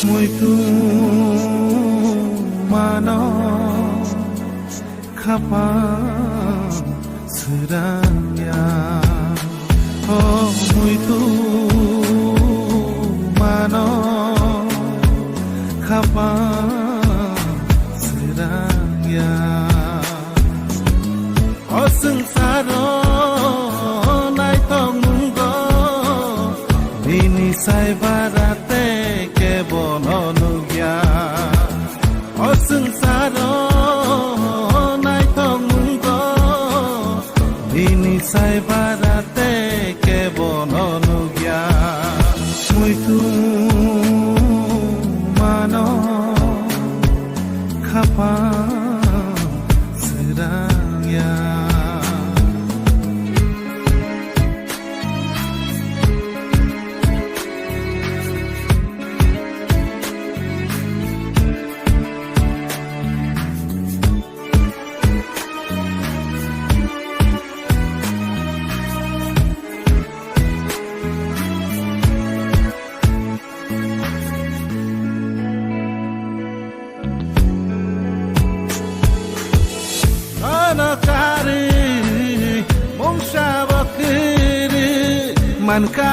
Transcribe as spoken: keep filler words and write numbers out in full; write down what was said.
Muitu mano khapang srangya, o muitu mano khapang srangya. O swngcharo naithok mungo, bini sai bara tei kebono nukya. O swngcharo naithok mungo, bini sai bara tei kebono nukya. Muitu mano khapang srangya. Ano kari mungsa bakiri man ka